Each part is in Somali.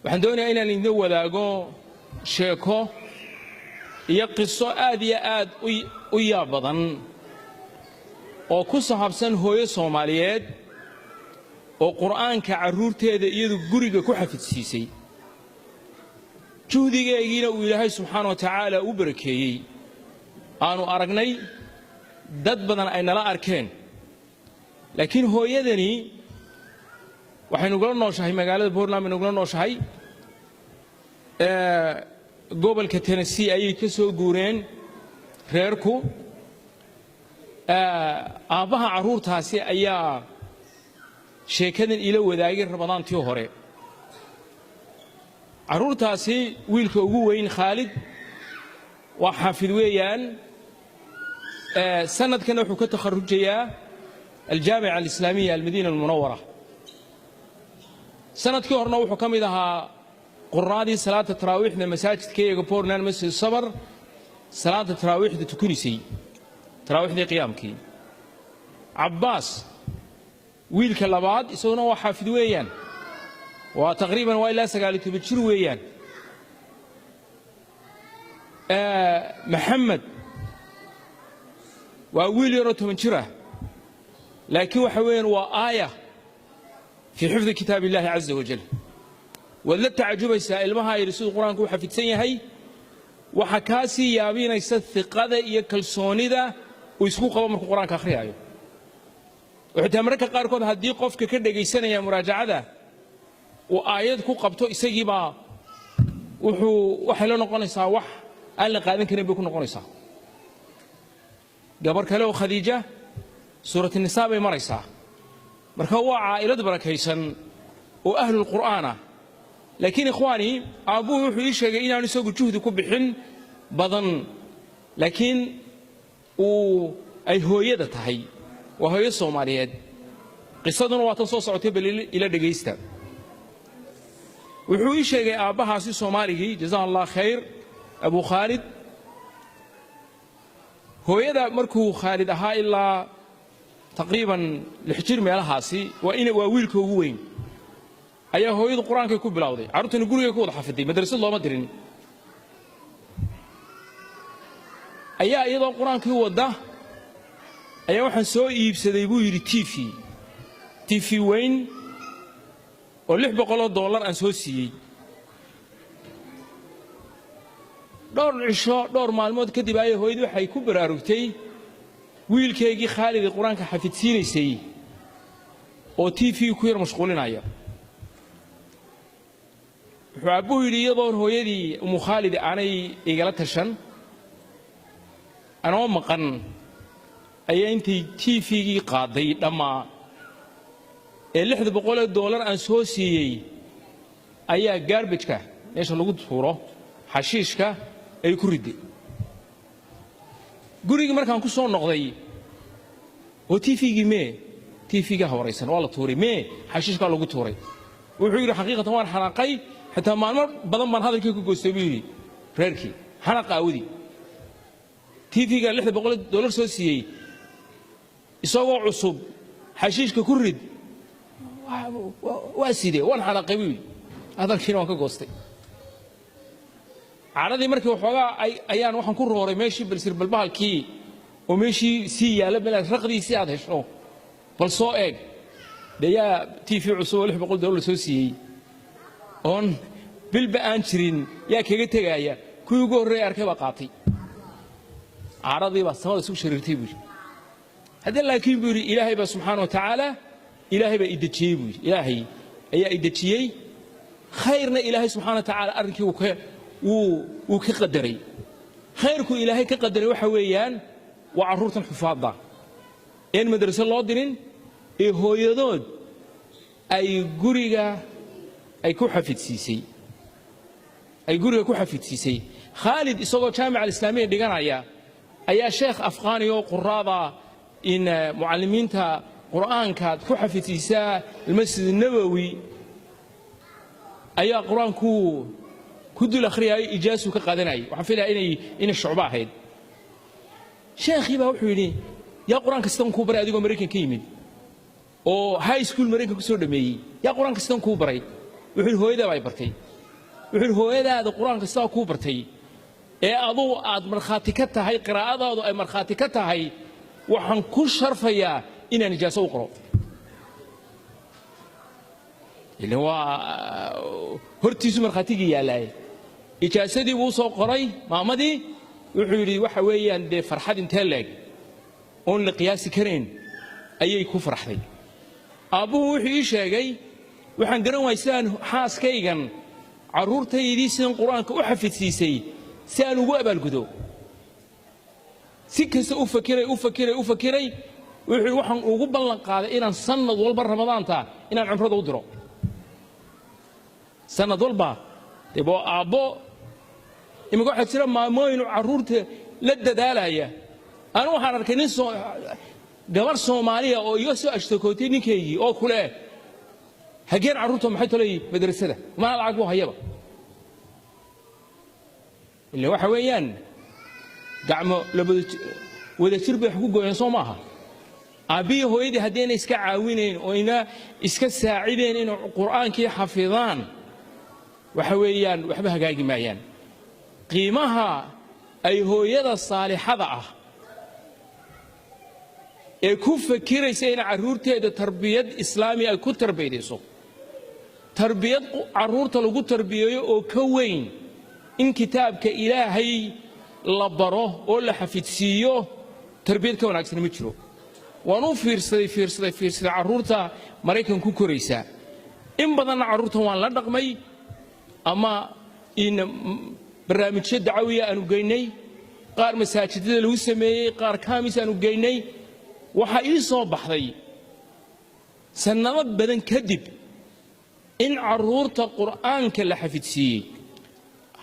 Waxaan doonayaa inaan idin wadaago sheeko iyo qiso aad iyo aad u yaab badan oo ku saabsan hooyo Soomaaliyeed oo Qur'aanka carruurteeda iyadu guriga ku xafidsiisay, juhdigeegiina uu Ilaahay subxaana wa tacaala u barakeeyey, aanu aragnay, dad badan ay nala arkeen. Laakiin hooyadani waxay nugula nooshahay magaalada Portland bay nugula nooshahay. Gobolka Tennessee ayay ka soo guureen reerku. Aabbaha carruurtaasi ayaa sheekadan ila wadaagay Ramadaantii hore. Carruurtaasi wiilka ugu weyn, Khaalid, waa xaafid weeyaan. Sanadkana wuxuu ka takharujayaa Aljaamica Alislaamiya, Almadiina Almunawara. Sanadkii horena wuxuu ka mid ahaa quraadii salaata taraawiixda masaajidka iyaga Portland, Masjid Sabar, salaada taraawiixda tukunisay, taraawiixdii qiyaamkii. Cabbaas, wiilka labaad, isaguna waa xaafid weeyaan, waa taqriiban waa ilaa 19 jir weeyaan. Maxamed waa wiil yaroo 10 jir ah, laakiin waxa weeyaan waa aaya fii xifdi kitaab illahi caza wajal. Waad la tacajubaysaa ilmahaa yidhi siduu Qur-aanku u xafidsan yahay. Waxaa kaa sii yaabinaysa hiqada iyo kalsoonida uu isku qabo markuu Qur-aanka akhriyaayo, oo xitaa mararka qaarkood haddii qofka ka dhegaysanaya muraajacada uu aayad ku qabto, isagiibaa wuxuu waxay la noqonaysaa wax aan la qaadan karin bay ku noqonaysaa. Gabar kale oo Khadiija, Suuratinisaa bay maraysaa. Marka waa caa'ilad barakaysan oo ahlulqur'aan ah. Laakiin ikhwaani, aabbuhu wuxuu ii sheegay inaanu isagu juhdi ku bixin badan, laakiin uu ay hooyada tahay, waa hooyo Soomaaliyeed. Qisaduna waa tan soo socotay, bal ila dhegaysta. Wuxuu ii sheegay aabbahaasi Soomaaligii, jazaha Allah khayr, Abu Khaalid, hooyada markuu Khaalid ahaa ilaa taqriiban 6 jir meelahaasi, waa wiilka ugu weyn, ayaa hooyadu Qur-aankay ku bilowday. Carruurtana gurigay ku wada xafiday, madrasad looma dirin. Ayaa iyadoo Qur-aankii wadda ayaa waxaan soo iibsaday, buu yidhi, TV, TV weyn oo $600 aan soo siiyey. Dhowr cisho, dhowr maalmood kadib ayay hooyadii waxay ku baraarugtay wiilkeygii Khaalidii Qur-aanka xafidsiinaysay oo TV ku yar mashquulinaya. Wuxuu aabbuhu yidhi, iyadoon hooyadii Umu Khaalid aanay igala tashan, anoo maqan, ayaa intay TV-gii qaaday dhammaa ee $600 aan soo siiyey ayaa garbage-ka, meesha lagu tuuro xashiishka, ay ku riday. Gurigii markaan ku soo noqday oo TV-gii mee, TV-ga hawaraysan waa la tuuray, mee, xashiishkaa lagu tuuray. Wuxuu yidhi, xaqiiqatan waan xanaaqay, xitaa maalmo badan baan hadalkii ku goostay, buu yidhi, reerkii xanaqa awadii. TV-ga $600 soo siiyey isagoo cusub xashiishka ku rid, waa sidee? Waan xanaaqay, buu yidhi, hadalkiina waan ka goostay. Cadhadii markii waxoogaa ayaan waxaan ku rooray meeshii balsir balbahalkii oo meeshii sii yaalla, meel raqdiisii aad hesho, bal soo eeg dee, yaa TV cusub oo $600 soo siiyey oon bilba aan jirin yaa kaga tegaaya? Kuwii ugu horreeyay arkay baa qaatay. Cadhadii baa samada isugu shariirtay, buu yidhi. Haddii laakiin, buu yidhi, Ilaahay baa subxaana wa tacaala, Ilaahay baa idejiyey, buu yidhi, Ilaahay ayaa idejiyey. Khayrna Ilaahay subxana wa tacaala arrinkii wuu ka qadaray. Khayrku Ilaahay ka qadaray waxa weeyaan waa carruurtan xufaadda een madrase loo dirin ee hooyadood ay guriga ay ku xafidsiisay, ay guriga ku xafidsiisay. Khaalid isagoo Jaamica Alislaamiya dhiganaya ayaa sheekh Afqaani oo quraada in mucallimiinta Qur'aanka ku xafidsiisaa Almasjid Nabowi ayaa Qur-aanku ku dul akhriyaayo, ijaasuu ka qaadanayay. Waxaan filayaa inay shucbo ahayd. Sheekhii baa wuxuu yidhi, yaa Qur-aanka sidan kuu baray, adigoo Maraykan ka yimid oo high school Maraykan ku soo dhameeyey? Yaa Qur-aanka sidan kuu baray? Wuxuu yidhi, hooyadaa baa ay bartay. Wuxuu yidhi, hooyadaada Qur-aanka sidaa kuu bartay ee aduu aad markhaati ka tahay, qiraa'adaadu ay markhaati ka tahay, waxaan ku sharfayaa inaan ijaaso u qoro. Ilan waa hortiisu markhaatigii yaallaaye. Ijaasadii buu soo qoray maamadii. Wuxuu yidhi, waxa weeyaan dee farxad intee leeg oon la qiyaasi karayn ayay ku farxday. Aabbuhu wuxuu ii sheegay, waxaan garan waayay sidaan xaaskaygan carruurtaydii sidan Qur-aanka u xafidsiisay si aan ugu abaalgudo. Si kasta u fakiray, u fakiray, u fakiray. Wuxuu yidhi, waxaan ugu ballan qaaday inaan sannad walba Ramadaanta inaan cumrada u diro, sanad walba. Dee waa aabbo. Iminka waxaa jira maamooyin carruurta la dadaalaya. Anu waxaan arkay nin soo gabar Soomaaliya oo iga soo ashtakootay ninkaygii oo kule, hageen carruurta maxay tolay madrasada, mana lacag buu hayaba. Ila waxa weeyaan gacmo labada wada jir bay wax ku gooyeen, soo maaha? Aabbihii hooyadii haddayna iska caawinayn oo ina iska saacideen inay Qur'aankii xafidaan, waxa weeyaan waxba hagaagi maayaan. Qiimaha ay hooyada saalixada ah ee ku fakiraysa in carruurteeda tarbiyad islaami ay ku tarbiyadayso, tarbiyad carruurta lagu tarbiyeeyo oo ka weyn in kitaabka Ilaahay la baro oo la xafidsiiyo, tarbiyad ka wanaagsan ma jiro. Waan u fiirsaday, fiirsaday, fiirsaday carruurta Maraykan ku koraysa. In badanna carruurtan waan la dhaqmay, ama in barnaamijyo dacawiya aanu geynay, qaar masaajidada lagu sameeyey, qaar kaamis aanu geynay. Waxaa ii soo baxday sannado badan kadib in carruurta Qur'aanka la xafidsiiyey,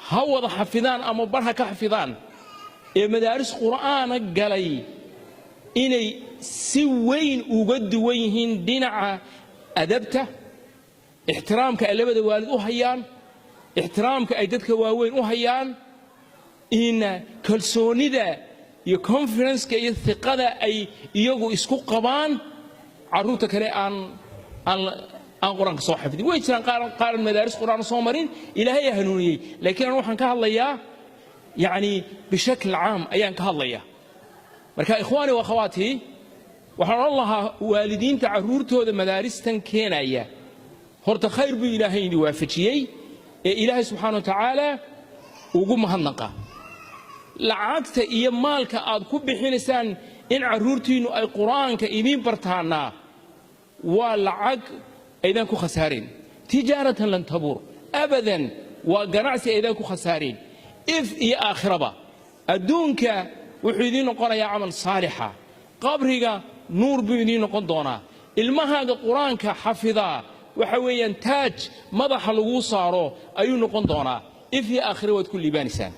ha wada xafidaan ama bar ha ka xafidaan, ee madaaris Qur'aana galay, inay si weyn uga duwan yihiin dhinaca adabta, ixtiraamka ay labada waalid u hayaan, ixtiraamka ay dadka waaweyn u hayaan, in kalsoonida iyo confidence-ka iyo hiqada ay iyagu isku qabaan carruurta kale aan Qur-aanka soo xafidin. Way jiraan qaaran madaaris Qur'aan soo marin, Ilaahay hanuuniyey, laakiin anu waxaan ka hadlayaa yacni bishakl caam ayaan ka hadlayaa. Marka ikhwaani wa akhawaatii, waxaan odhan lahaa waalidiinta carruurtooda madaaristan keenaya, horta khayr buu Ilaahay idin waafajiyey ee Ilaahay subxaana wa tacaala ugu mahadnaqa. Lacagta iyo maalka aad ku bixinaysaan in carruurtiinnu ay Qur'aanka idiin bartaanaa waa lacag aydaan ku khasaareen. Tijaaratan lan tabuur abadan, waa ganacsi aydaan ku khasaareen if iyo aakhiraba. Adduunka wuxuu idiin noqonayaa camal saalixa, qabriga nuur buu idiin noqon doonaa. Ilmahaaga Qur-aanka xafidaa waxa weeyaan taaj madaxa laguu saaro ayuu noqon doonaa. If iyo aakhira waad ku liibaanaysaan.